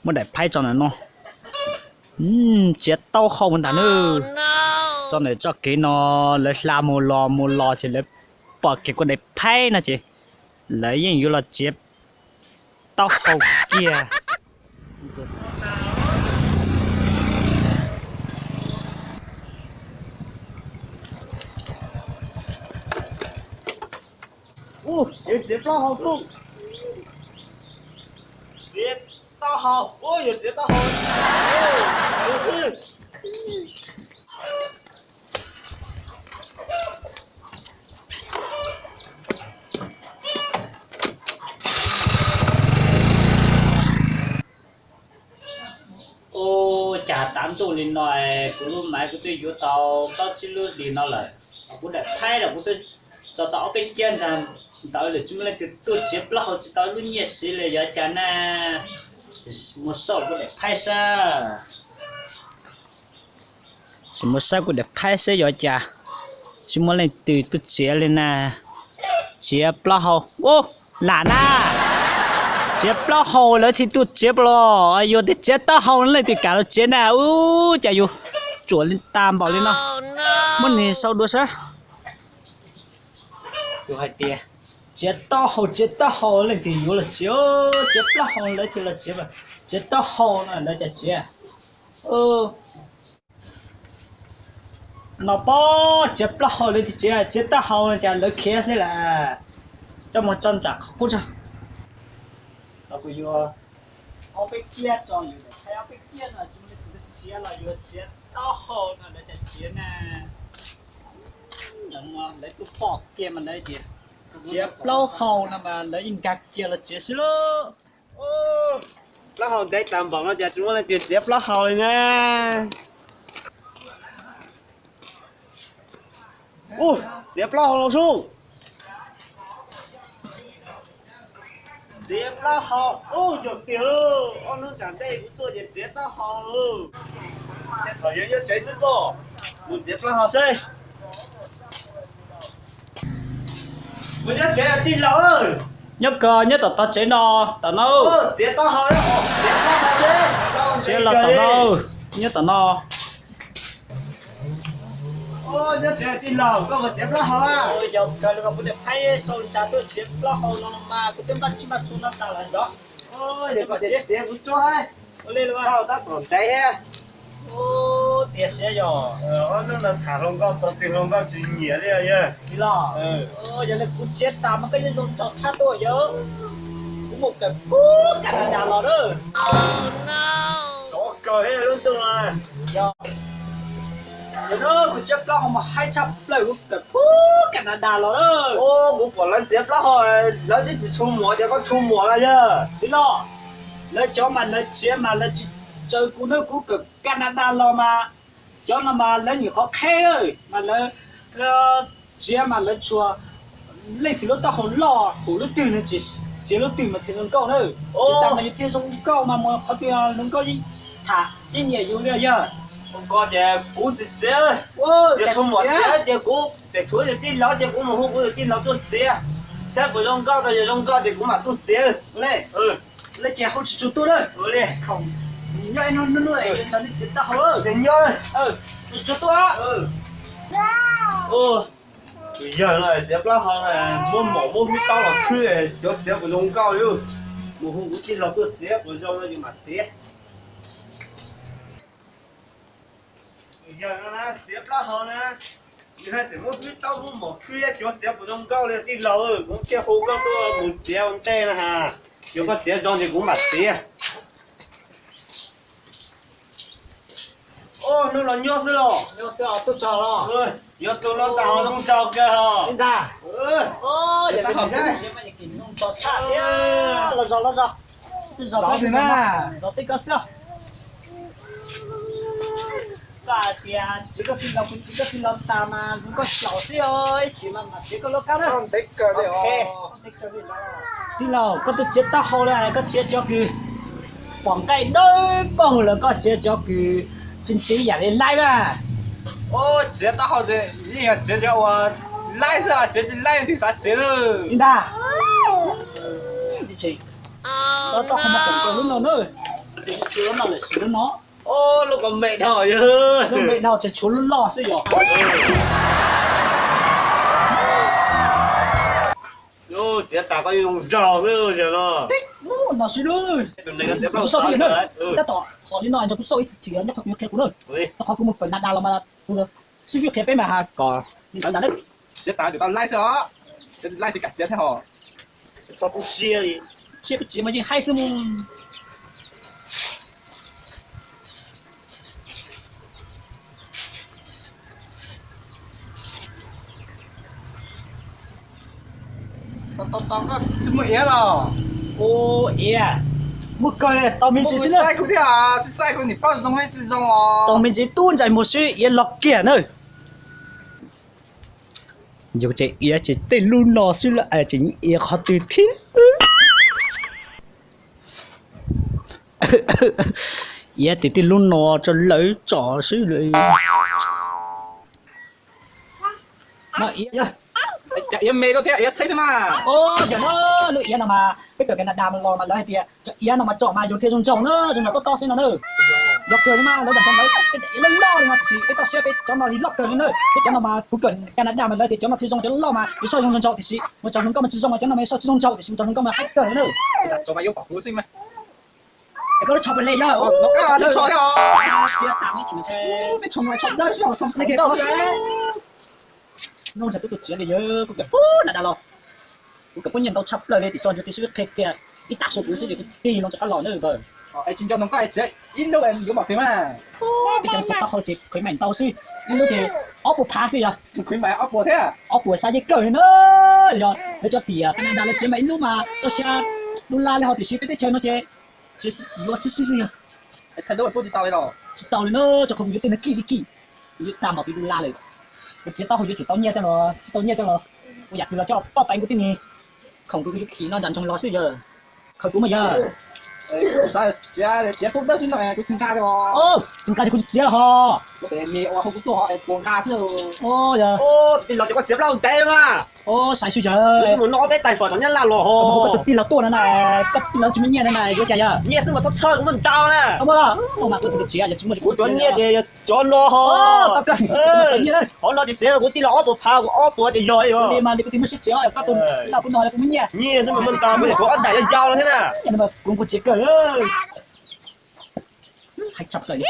Muab daim phaib tso ntawm no. Txiav taub hau mus ntag nawb. Txoj ntawm txoj kev no lawv hla mus los mus los ces lawv pom kiag kuv daim phaib no ces lawv yeej yuav los txiav taub hau kiag. Yuav txiav plaub hau tuj. Txiav taub hau, yuav txiav taub hau. Ua cas tav ntuj li no, kuv lub maiv kuv twb yuav tau plaub tsib lub hlis no lawm, kuv daim phaib los kuv twb tso tau ob peb kiab ntag ntawd lawm, tsis muaj leej twg tuaj txiav plaub hau tsis tau lub nyiaj siv li, yog cas na? Mus saib kuv daim phaib saib. Sim mus saib kuv daim phaib seb yog cas tsis muaj leej twg tuaj txiav li na. Txiav plaub hau, ub, lam na. Txiav plaub hau lawv thiaj tuaj txiav los, yog tias txiav taub hau leej twg kam los txiav na, ub, cas yus tsuam li tas npaum li no. Muab niag sau dua saib. Yus hais tias txiav taub hau, txiav taub hau leej twg yuav los txiav, txiav plaub hau lawv thiaj los txiav, txiav taub hau no lawv cas txiav. No pob, txiav plaub hau lawv thiaj txiav, txiav taub hau no cas lawv khiav xwb lawm. Coj mus tso ntsam qhov qub tso. Los kuv yuav ob peb kiab tso, yus daim phaib ob peb kiab no tsis muaj leej twg txiav los yuav txiav taub hau no lawv cas txiav na. Lawv tuaj pom kiag mas lawv tias txiav plaub hau no mas lawv yeej nkag kiag los txiav xwb lauj. Plaub hau ntev tas npaum no cas tsis muaj leej twg txiav plaub hau li na. Ub, txiav plaub hau los sub. Txiav plaub hau, ub, yog tiag lauj, ob hnub tsam ntej kuv tuaj ces txiav taub hau lauj. Tej thaum yog nyob tsev xwb pob, mus txiav plaub hau seb. Kuv nyob tsev tij laug. Nyob kawg nyob tom tog tsev no, tom no. Txiav taub hau, txiav plaub hau seb. Txiav los tom no, nyob tom no. Nyob tsev tij laug, koj mus txiav plaub hau a? Yog kawg li, kuv niam phaib sau ntsa tuaj txiav plaub hau no mas kuv twb npaj tsis npaj txhua no tas lawm zov. Txiav kuv tsuag, tab tom ntev thiab. Tiag siab yog. Ob hnub no tham hluas nkauj txog twg hluas nkauj tsis nyiam li yog. Tij laug, yog li kuv txiav tas mas koj yeej zoo tso tshaj tuaj yog. Kuv mus kawm pub Canada los na. Sov kawg lub ntuj no. Yog, yog na, kuv txiav plaub hau mas haib tshaj plaws, kuv kawm pub Canada los na. Kuv pom lawv txiav plaub hau, lawv twb tsis tshu muam ces koj tshu muam los yog. Tij laug, lawv cov mas lawv txiav mas lawv tsis tsaws kuv na, kuv kawm Canada los mas cov no mas lawv nyuam qhuav qheb mas lawv txiav mas lawv tsuas leej twg lub taub hau loj hum lub twg no ces txiav lub twg mas thiaj zoo nkauj na. Txiav tas mas yus thiaj zoo nkauj mas mus qhov twg zoo nkauj yeej tham yeej nyiam yus li yog. Ko ces kuv tsis txiav, yog tshu muam txiav ces kuv, ces tshuav yus tij laug ces kuv mus hu kuv yus tij laug tuaj txiav, saib puas zoo nkauj, tau yog zoo nkauj ces kuv mam tuaj txiav. Li ces hu tsis tshua tuaj na. Nyob ib hnub hnub no tso nej txiav taub hau ces nyob, tsis tshua tuaj. Tus yawg no txiav plaub hau, muab mom muab hwj taub los khwb, xyov txiav puas zoo nkauj li. Mus hu kuv tij laug tuaj txiav puas zoo no yus mam txiav. Tus yawg no na txiav plaub hau na, nws hais tias muab hwj taub muab mom khwb, xyov txiav puas zoo nkauj li tij laug, kuv thiaj hu koj tuaj mus txiav ua ntej na has. Yog koj txiav zoo ces kuv mam txiav. Hnub no nyob xwb los? Nyob xwb os, tuaj tsaug los? Yuav tuaj los tas ho zoo tsaug kawg os. Ntag. Zoo tsaug tshaj thiab. Los zov, los zov. Zov twb na, zov twb koj xwb. Koj hais tias txiav koj tij laug, kuv txiav koj tij laug tas mas kuv koj xyaum xwb os, ib chim mas mam txiav koj lub kab na. Ntev kawg li. Tij laug, koj twb txiav taub hau li, koj txiav cov kws pom nqaij dawb paug lawm, koj txiav cov kws tsis ntxim yam li laib na. Txiav taub hau ces yeej yog txiav cov uas laib xwb, txiav tsis laib twb xav txiav li ntag. Taub hau mas pom kawg lub no na. Ces tsis tshuav lub no lawm, siv lub no. Lub ko me dhau, lub me dhau, tsis tshuav lub loj xwb yog. Txiav tas koj zoo nraug no. Tab tom hom li no nrog kuv xauj ib chim nyob qhov kuv qhia kuv na. Rau qhov kuv mus kawm na das los mas kuv sib fwb qhia peb mas has kom li ntawd ntag. Txiav tas tau laij xwb os, laij tsis kam txiav thiab hos. Txhob pub siab li, siab pub txiav mas yeej haib xwb mus. Tsis muaj iav los? Ua iav muaj kawg, tau me ntsis xwb na. Tsis saib kuv niam poj zoo tsis zoo os. Tau me ntsis tub ntsais muag xwb iav los kiag na. Yus ces iav ces tej lub no xwb lawm es tseem iav qhov twg thiab? Iav tias tej lub no tso lawv tsom xwb. Cov iav me thiab iav tsheb xwb mas. Yog na, lub iav no mas peb kawm Canada mas los mas lawv hais tias cov iav no mas tsom mas yus thiaj zoo nraug na, zoo nraug tob tob xwb no na. Yog kawg li mas lawv zam tso lawv tej daim iav loj loj li no tiam sis peb toj siab peb cov no li loj kawg li na. Peb cov no mas kuv kawm Canada mas lawv tias cov no thiaj zoo, cov loj mas yus soj zoo nraug tiam sis mus tsaug hluas nkauj mas tsis zoo, cov no mas yus soj tsis zoo nraug tiam sis mus tsaug hluas nkauj mas haib kawg li na. Koj lub tsho pes le yog? Txiav tas ib chim. Noj ntshai tub tus txiav li yog kuv kawm pub na das los. Kuv kawm pub nyiaj ntau tshaj plaws li tiam sis ntshe tus sib qhia tias ib tag su kuv xwb ces kuv tig loo rov qab los na. Es tsis nco ntsoov koj txiav ib lub yuav npaum twg mas? Peb cov txiav taub hau ces qhwv maim ntau xwb, ib lub ces ob puas phav xwb yog. Qhwv maim ob puas thiab. Ob puas xav yeej kawg li na. Yog lawv cov tiam Canada lawv txiav mas ib lub mas rau xya dollar li hos tiam sis peb teb chaws no ces yuav xib xib xwb yog. Tsis tau li na, tso qhov kuv yuav tej no kim li kim, kuv yuav tag npaum twg dollar lawm. Kuv txiav taub hau yuav tsum tau nyiaj coj los, tsis tau nyiaj coj los ua yam twg los coj poj peev kuv tej ni khoom kuv yuav kim no nram ntsoog los xwb yog. Khaws kuv mas yog. Txiav tub dawb xwb no kuv tsis nqa li. Tsis nqa ces kuv tsis txiav los hos. Yog. Tij laug ces koj txiav plaub ntev mas. Sai xwb yog. Mus noj ob peb tais fom tom Nyab Laj los hos. Koj tus tij laug tuaj no na, koj tij laug tsis muaj nyiaj no na yuav cas yog. Nyiaj xwb mas txhob txhawj, kuv muaj ntau na. Kuv cov nyiaj ces cov no hos. Qhov no ces txiav kuv tij laug ob puas phav, kuv ob puas ces yog li os. Li mas li kuv tij muaj siab txiav, koj tus tij laug kuv no kuv muaj nyiaj. Nyiaj xwb mas muaj ntau, muaj yam kuv ob daim yau yau no thiab na. Kuv nquag txiav kawg. Hais tshaj plaws li.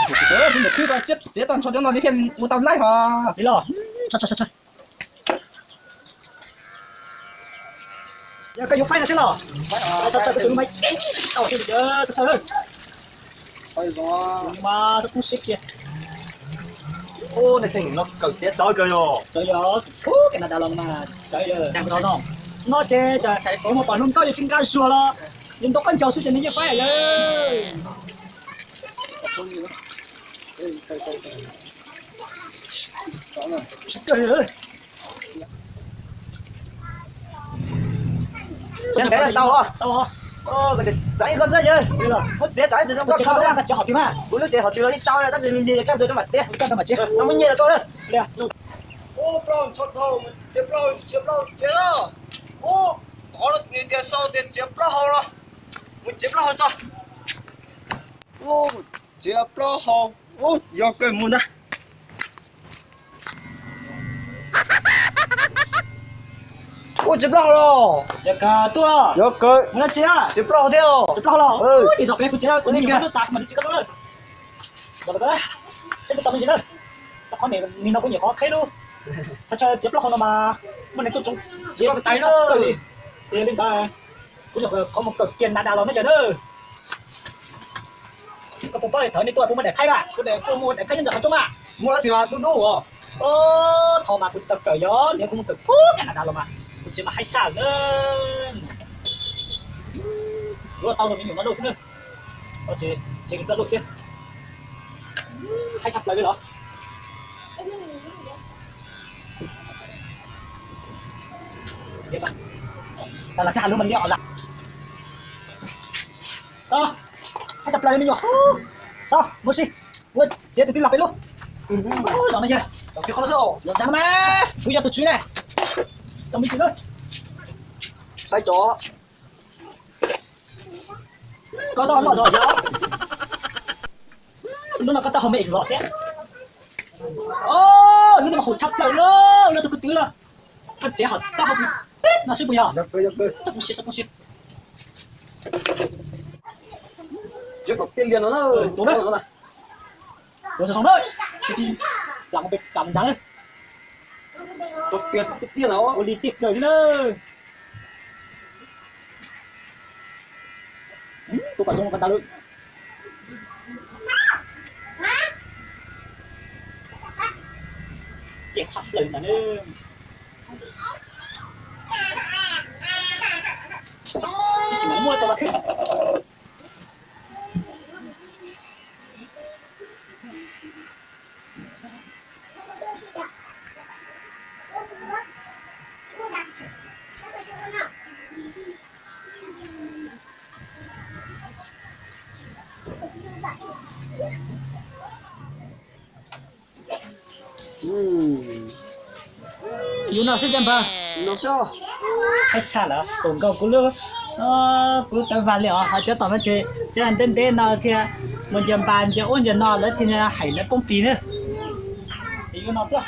Kuv ntawm khwb ko txiav tau ntsho cov no li thiaj ua tau laij hos. Li los, tso tso tso. Yog koj yuav faib no thiab los? Tso tso, tus no mas tau thiab, tso tso. Mas kub siab kiag. Ub, nej tseem no kawm txiav txawv kawg yog. Txawv yog, Canada los mas txawv yog. No ces kuv mus pom hluas nkauj yus tsis nqa zuag los yus ntaus qab ncaug xwb ces nws yeej faib yog. Tau, tau, txiav koj xwb yog. Muab txiav tau, txiav hom twg mas. Kuv lub tsev hom twg los yeej tau, tab sis lig lig koj ntawd rau mam txiav. Koj ntawd mam txiav. No muaj nyiaj rau koj na. Ub, plaub, tshaj dhau, txiav plaub, txiav plaub, txiav. Ub, tov tias sau tias txiav plaub hau los. Mus txiav plaub hau tso. Ub, txiav plaub hau. Ub, yog kawg mus ntag. Ub, txiav plaub hau los. Yog kawg tuaj los. Yog kawg. Mus dab tsi na? Txiav plaub hau thiab. Txiav plaub hau los. Tsis zom peb kuv txiav kuv li tas kuv mam li txiav koj lub. Saib kuv tau me ntsis na. Qhov niag no kuv nyiam qhov qheb lub. Qhov chaw txiav plaub hau no mas muaj neeg tuaj tsoom txiav tais li. Ces li ntawd kuv nyuam qhuav mus kawm kiag na das los no ces na. Koj puas paub thawv nej tuaj puas muaj daim qhaib mas? Kuv daim kuj muaj daim qhaib nyob ntawm qhov rooj mas. Muaj tab sis mas dub dub os. Thaum mas kuv tsis tau kawm yog, niag kuv mus kawm pub Canada los mas kuv txiav mas haib saj na. Kuv tau los me nyuam no lauj xwb na. Txiav kuv tau lauj thiab. Haib tshaj plaws li los. Tau los tsis has lus mas liam os. Tau, haib tshaj plaws li me nyuam. Tau, mus si. Ua txiav tus tij laug peb lub. Zom no yog, zom no mas, kuv yog tus tswv ne. Tau me ntsis na. Saib tso. Koj taub hau loj zog thiab. Hnub no koj taub hau me zog thiab. Hnub no mas haum tshaj plaws na, lawv tus kwv tij los. Koj tsev hom taub hau no sib puas yog? Txhob poob siab, txhob poob siab. Tus na, tus zoo na, lam pem kam ntsav na. Ua li tiag kawg li na. Tus kom zoo ko tas lawm. Tiag tshaj plaws ntag. Tsis muaj tau mas khwb. Yus no xwb cov npawg. Haib tshaj lawm, tus nkaus kuv lub, kuv lub tawv vag li os. Ho cov tom no ces cov ntev ntev no thiab, mus ncaws npas ncaws ub ncaws no lawv thiaj hais lawv poob pis na. Yus no xwb.